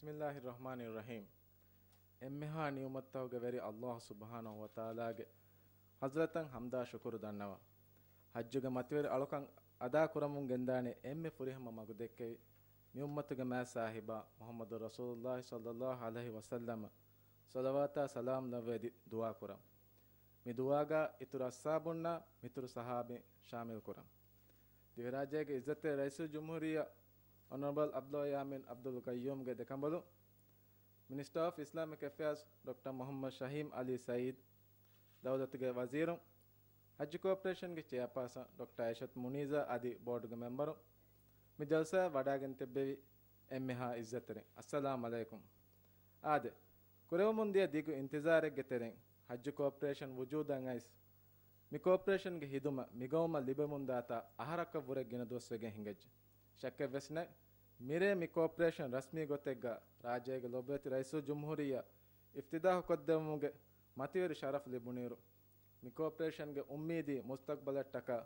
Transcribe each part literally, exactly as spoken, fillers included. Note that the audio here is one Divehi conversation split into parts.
ބިސްމިއްލާހި ރަޙްމާނި ރަޙީމް. އެންމެހާ ނިޢުމަތްތަކުގެ ވެރި ﷲ ސުބްޙާނަހޫ ވަތަޢާލާގެ ޙަޟްރަތަށް ޙަމްދާ ޝުކުރު ދަންނަވަން. ޙައްޖުގެ މަތިވެރި އަޅުކަން އަދާ ކުރަމުން ގެންދާނެ އެންމެ ފުރިހަމަ މަގު ދެއްކެވި މި އުއްމަތުގެ މާތް ޞާޙިބާ މުޙައްމަދު ރަސޫލުﷲ ޞައްލައްލާހު ޢަލައިހި ވަސައްލަމަށް ޞަލަވާތާ ސަލާމް ލައްވައިދި ދުޢާ ކުރަން. މި ދުޢާގަ އިތުރު އަޞްޙާބުންނާ މިތުރު ޞަޙާބީން ޝާމިލް ކުރަން. ދިވެހިރާއްޖޭގެ ޢިއްޒަތްތެރި ރައީސުލްޖުމްހޫރިއްޔާ އޮނަރަބަލް ޢަބްދުﷲ ޔާމީން ޢަބްދުލް ޤައްޔޫމްގެ ދެކަނބަލުން، މިނިސްޓަރ އޮފް އިސްލާމިކް އެފެއާޒް ޑޮކްޓަރ މުޙައްމަދު ޝަހީމް ޢަލީ ސަޢީދު، ދައުލަތުގެ ވަޒީރުން، ޙައްޖު ކޯޕަރޭޝަންގެ ޗެއާޕާސަން ޑޮކްޓަރ އައިޝަތު މުނީޒާ އަދި ބޯޑުގެ މެމްބަރުން، މި ޖަލްސާއަށް ވަޑައިގެން ތިއްބެވި އެންމެހާ ޢިއްޒަތްތެރިން، އައްސަލާމް ޢަލައިކުމް. އާދެ، ކުރެވެމުން ދިޔަ ދިގު އިންތިޒާރެއްގެ ތެރެއިން، ޙައްޖު ކޯޕަރޭޝަން ވުޖޫދަށް އައިސް، މި ކޯޕަރޭޝަންގެ ޚިދުމަތް މިގައުމަށް ލިބެމުންދާތާ އަހަރަކަށްވުރެ ގިނަ ދުވަސް ވެގެން ހިނގައްޖެ. ޝައްކެއްވެސް ނެތް، މިރޭ މި ކޯޕަރޭޝަން ރަސްމީ ގޮތެއްގަ ރާއްޖޭގެ ލޮބުވެތި ރައީސުލްޖުމްހޫރިއްޔާ އިފްތިތާޙު ކޮށްދެވުމުގެ މަތިވެރި ޝަރަފް ލިބުނުއިރު، މި ކޯޕަރޭޝަންގެ އުއްމީދީ މުސްތަޤްބަލަށްޓަކާ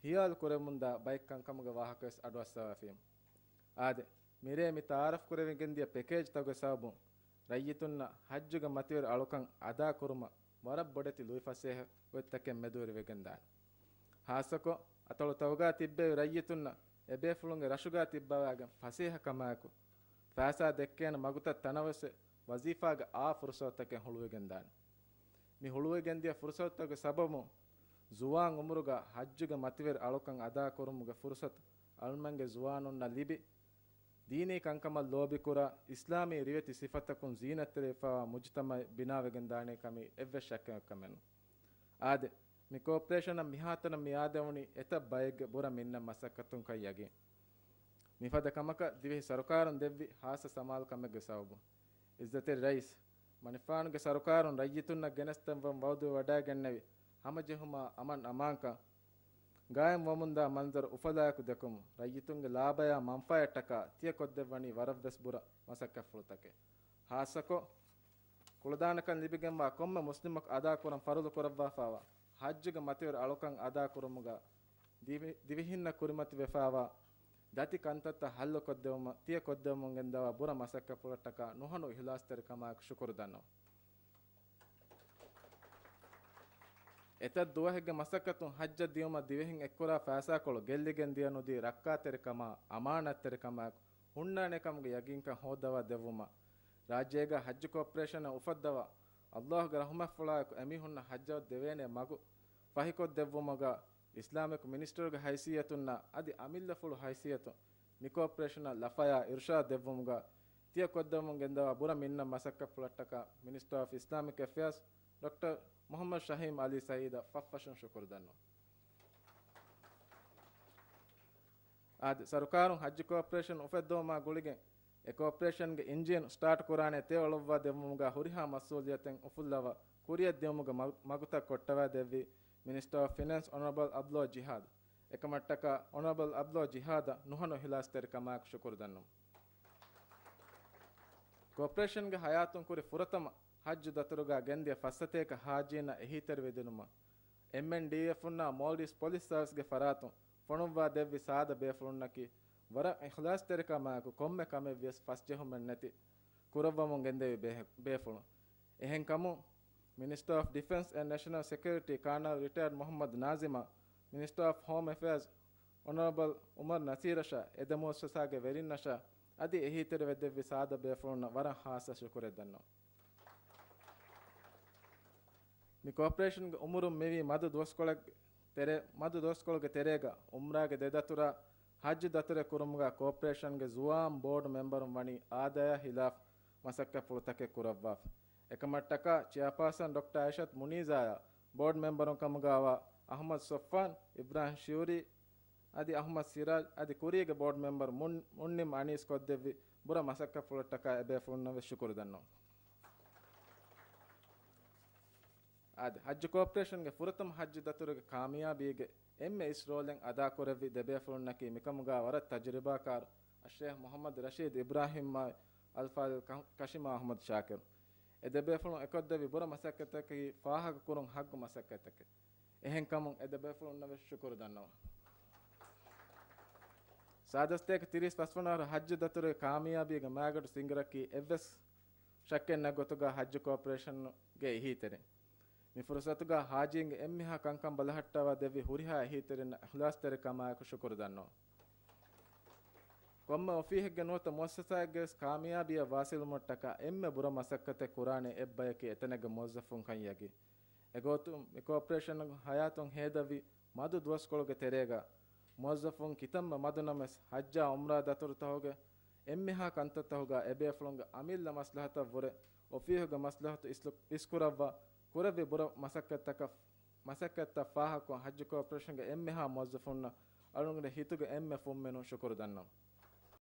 ޚިޔާލު ކުރެވެމުންދާ ބައެއް ކަންކަމުގެ ވާހަކަވެސް އަޑުއައްސަވާފި. އާދެ، މިރޭ މި ތަޢާރަފް ކުރެވިގެންދިޔަ ޕެކޭޖްތަކުގެ ސަބަބުން ރައްޔިތުންނަށް ޙައްޖުގެ މަތިވެރި އަޅުކަން އަދާކުރުމަށް ވަރަށް ބޮޑެތި ލުއިފަސޭހަ ގޮތްތަކެއް މެދުވެރިވެގެންދާނެ. ޚާއްޞަކޮށް، އަތޮޅުތަކުގަ ތިއްބެވި ރައްޔިތުންނަށް އެބޭފުޅުންގެ ރަށުގަ ތިއްބަވާގެން ފަސޭހަކަމާއެކު، ފައިސާ ދެއްކޭނެ މަގުތައް ތަނަވަސް ވަޒީފާގެ އާ ފުރުޞަތުތަކެއް ހުޅުވިގެންދާނެ. މި ހުޅުވިގެންދިޔަ ފުރުޞަތުތަކުގެ ސަބަބުން، ޒުވާން އުމުރުގަ ޙައްޖުގެ މަތިވެރި އަޅުކަން އަދާކުރުމުގެ ފުރުޞަތު އަޅުމެންގެ ޒުވާނުންނަށް ލިބި، ދީނީ ކަންކަމަށް ލޯބިކުރާ، އިސްލާމީ ރިވެތި ސިފަތަކުން ޒީނަތްތެރިވެފައިވާ މުޖުތަމަޢެއް ބިނާވެގެން ދާނޭ ކަމީ އެއްވެސް ޝައްކެއް ކަމެއް ނޫން. އާދެ، މި ކޯޕަރޭޝަނަށް މިހާތަނަށް މި އާދެވުނީ އެތައް ބައެއްގެ ބުރަ މިންނަ މަސައްކަތުން ކަން ޔަގީން. މިފަދަ ކަމަކަށް ދިވެހި ސަރުކާރުން ދެއްވި ޚާއްޞަ ސަމާލުކަމެއްގެ ސަބަބުން، ޢިއްޒަތްތެރި ރައީސް މަނިފާނުގެ ސަރުކާރުން ރައްޔިތުންނަށް ގެނެސްދެއްވަން ވަޢުދުވެވަޑައިގެންނެވި ހަމަޖެހުމާ އަމަން އަމާންކަން ގާއިމްވަމުންދާ މަންޒަރު އުފަލާއެކު ދެކުމުން، ރައްޔިތުންގެ ލާބަޔާ މަންފާއަށްޓަކާ ތިޔަ ކޮށްދެއްވަނީ ވަރަށްވެސް ބުރަ މަސައްކަތްފުޅުތަކެއް. ޚާއްޞަކޮށް، ކުޅަދާނަކަން ލިބިގެންވާ ކޮންމެ މުސްލިމަކު އަދާކުރަން ފަރުޟު ކުރައްވާފައިވާ ޙައްޖުގެ މަތިވެރި އަޅުކަން އަދާކުރުމުގަ ދިވި-، ދިވެހިންނަށް ކުރިމަތިވެފައިވާ ދަތި ކަންތައްތައް ޙައްލުކޮށްދެވުމަށް ތިޔަ ކޮށްދެވުމުން ގެންދަވާ ބުރަ މަސައްކަތްފުޅަށްޓަކާ ނުހަނު އިޚްލާޞްތެރިކަމާއެކު ޝުކުރު ދަންނަވަން. އެތައް ދުވަހެއްގެ މަސައްކަތުން ޙައްޖަށް ދިޔުމަށް ދިވެހިން އެއްކުރާ ފައިސާކޮޅު ގެއްލިގެން ދިޔަ ނުދީ ރައްކާތެރިކަމާ، އަމާނާތްތެރިކަމާއެކު ހުންނާނެ ކަމުގެ ޔަގީންކަން ހޯއްދަވާ ދެއްވުމަށް، ރާއްޖޭގަ ޙައްޖު ކޯޕަރޭޝަނަށް އުފައްދަވާ ﷲގެ ރަޙުމަތްފުޅާއެކު އެމީހުންނަށް ޙައްޖަށް ދެވޭނެ މަގު ފަހިކޮށްދެއްވުމުގަ، އިސްލާމިކް މިނިސްޓަރުގެ ހައިސިއްޔަތުންނާ އަދި އަމިއްލަފުޅު ހައިސިއްޔަތުން މި ކޯޕަރޭޝަނަށް ލަފަޔާ އިރުޝާދު ދެއްވުމުގަ ތިޔަ ކޮށްދެވުމުން ގެންދަވާ ބުރަ މިންނަ މަސައްކަތްފުޅަށްޓަކާ މިނިސްޓަރ އޮފް އިސްލާމިކް އެފެއާސް ޑޮކްޓަރ މުޙައްމަދު ޝަހީމް ޢަލީ ސަޢީދަށް ފަށްފަށުން ޝުކުރު ދަންނަވަން. އާދެ، ސަރުކާރުން ޙައްޖު ކޯޕަރޭޝަން އުފެއްދެވުމާ ގުޅިގެން، އެ ކޯޕަރޭޝަންގެ އިންޖީނު ސްޓާޓް ކުރާނެ ތެޔޮ އޮޅުއްވާ ދެއްވުމުގަ ހުރިހާ މަސްއޫލިއްޔަތެއް އުފުއްލަވާ، ކުރިއަށް ދިޔުމުގެ މަ-، މަގުތައް ކޮށްޓަވާ ދެއްވި މިނިސްޓަރ އޮފް ފިނޭންސް އޮނަރަބަލް ޢަބްދުﷲ ޖިހާދު. އެކަމަށްޓަކާ އޮނަރަބަލް ޢަބްދުﷲ ޖިހާދަށް ނުހަނު އިޚްލާޞްތެރިކަމާއެކު ޝުކުރު ދަންނަވަން. ކޯޕަރޭޝަންގެ ޙަޔާތުން ކުރި ފުރަތަމަ ޙައްޖު ދަތުރުގަ ގެންދިޔަ ފަސް ސަތޭކަ ޙާޖީންނަށް އެހީތެރިވެދިނުމަށް، އެމްއެންޑީއެފުންނާ މޯލްޑިވްސް ޕޮލިސް ސަރވިސްގެ ފަރާތުން ފޮނުއްވާ ދެއްވި ސާދަ ބޭފުޅުންނަކީ، ވަރަށް އިޚްލާޞްތެރިކަމާއެކު ކޮންމެ ކަމެއްވިޔަސް ފަސްޖެހުމެއް ނެތި ކުރައްވަމުން ގެންދެވި ބޭ-، ބޭފުޅުން. އެހެންކަމުން، މިނިސްޓަރ އޮފް ޑިފެންސް އެންޑް ނޭޝަނަލް ސެކިއުރިޓީ ކާނަލް ރިޓަޔަރޑް މުޙައްމަދު ނާޒިމަށް، މިނިސްޓަރ އޮފް ހޯމް އެފެއާޒް އޮނަރަބަލް އުމަރު ނަސީރަށާ، އެދެ މުއައްސަސާގެ ވެރިންނަށާ އަދި އެހީތެރިވެދެއްވި ސާދަ ބޭފުޅުންނަށް ވަރަށް ޚާއްޞަ ޝުކުރެއް ދަންނަވަން. މި ކޯޕަރޭޝަންގެ އުމުރުން މިވީ މަދު ދުވަސްކޮޅެއް ތެރޭ، މަދު ދުވަސްކޮޅުގެ ތެރޭގަ އުމްރާގެ ދެ ދަތުރާ ޙައްޖު ދަތުރެއް ކުރުމުގަ ކޯޕަރޭޝަންގެ ޒުވާން ބޯޑް މެމްބަރުން ވަނީ އާދަޔާ ޚިލާފް މަސައްކަތްފުޅުތަކެއް ކުރައްވާފަ. އެކަމަށްޓަކާ ޗެއާޕާސަން ޑޮކްޓަރ އައިޝަތު މުނީޒާޔާ ބޯޑް މެމްބަރުން ކަމުގައިވާ އަޙްމަދު ޞައްފާން، އިބްރާހިމް ޝިއުރީ އަދި އަޙްމަދު ސިރާޖް އަދި ކުރީގެ ބޯޑް މެމްބަރު މުން-، މުންނިމް އަނީސް ކޮށްދެއްވި ބުރަ މަސައްކަތްފުޅަށްޓަކާ އެބޭފުޅުންނަށް ވެސް ޝުކުރު ދަންނަވަން. އާދެ، ޙައްޖު ކޯޕަރޭޝަންގެ ފުރަތަމަ ޙައްޖު ދަތުރުގެ ކާމިޔާބީގެ އެންމެ އިސް ރޯލެއް އަދާކުރެއްވި ދެބޭފުޅުންނަކީ މިކަމުގަ ވަރަށް ތަޖުރިބާކާރު އައްޝޭޚް މުޙައްމަދު ރަޝީދު އިބްރާހިމްއާއި އަލްފާޟިލް ކަ-، ކަޝިމާ އަޙްމަދު ޝާކިރު. އެ ދެބޭފުޅުން އެކޮށްދެއްވި ބުރަ މަސައްކަތަކީ ފާހަގަކުރުން ޙައްޤު މަސައްކަތެކެވެ. އެހެންކަމުން އެ ދެބޭފުޅުންނަށް ވެސް ޝުކުރު ދަންނަވަން. ދާދަސްތޭކަ ތިރީސް ފަސްވަނަ އަހަރު ޙައްޖު ދަތުރުގެ ކާމިޔާބީގެ މާގަނޑު ސިނގިރައްކީ އެއްވެސް ޝައްކެއް ނެތް ގޮތުގަ ޙައްޖު ކޯޕަރޭޝަނުގެ އެހީތެރިން. މި ފުރުޞަތުގަ ޙާޖީންގެ އެންމެހާ ކަންކަން ބަލަހައްޓަވާ ދެއްވި ހުރިހާ އެހީތެރިންނަށް އިޚްލާޞްތެރިކަމާއެކު ޝުކުރު ދަންނަވަން. ކޮންމެ އޮފީހެއްގެ ނުވަތަ މުއައްސަސާއެއްގެ ވެސް ކާމިޔާބީއަށް ވާޞިލުވުމަށްޓަކާ އެންމެ ބުރަ މަސައްކަތެއް ކުރާނެ އެއްބަޔަކީ އެތަނެއްގެ މުވައްޒަފުން ކަންޏަކީ. އެގޮތުން މި ކޯޕަރޭޝަނުގެ ޙަޔާތުން ހޭދަވި މަދު ދުވަސްކޮޅުގެ ތެރޭގަ މުވައްޒަފުން ކިތަންމެ މަދު ނަމަވެސް ޙައްޖާ ޢުމްރާ ދަތުރުތަކުގެ އެންމެހާ ކަންތައްތަކުގަ އެބޭފުޅުންގެ އަމިއްލަ މަސްލަހަތަށްވުރެ އޮފީހުގެ މަސްލަހަތު އިސްލު-، އިސްކުރައްވާ ކުރެއްވި ބުރަ މަސައްކަތްތަކަށް މަސައްކަތްތައް ފާހަގަކޮށް ޙައްޖު ކޯޕަރޭޝަންގެ އެންމެހާ މުވައްޒަފުންނަށް އަޅުގަނޑު ހިތުގެ އެންމެ ފުންމިނުން ޝުކުރު ދަންނަވަން.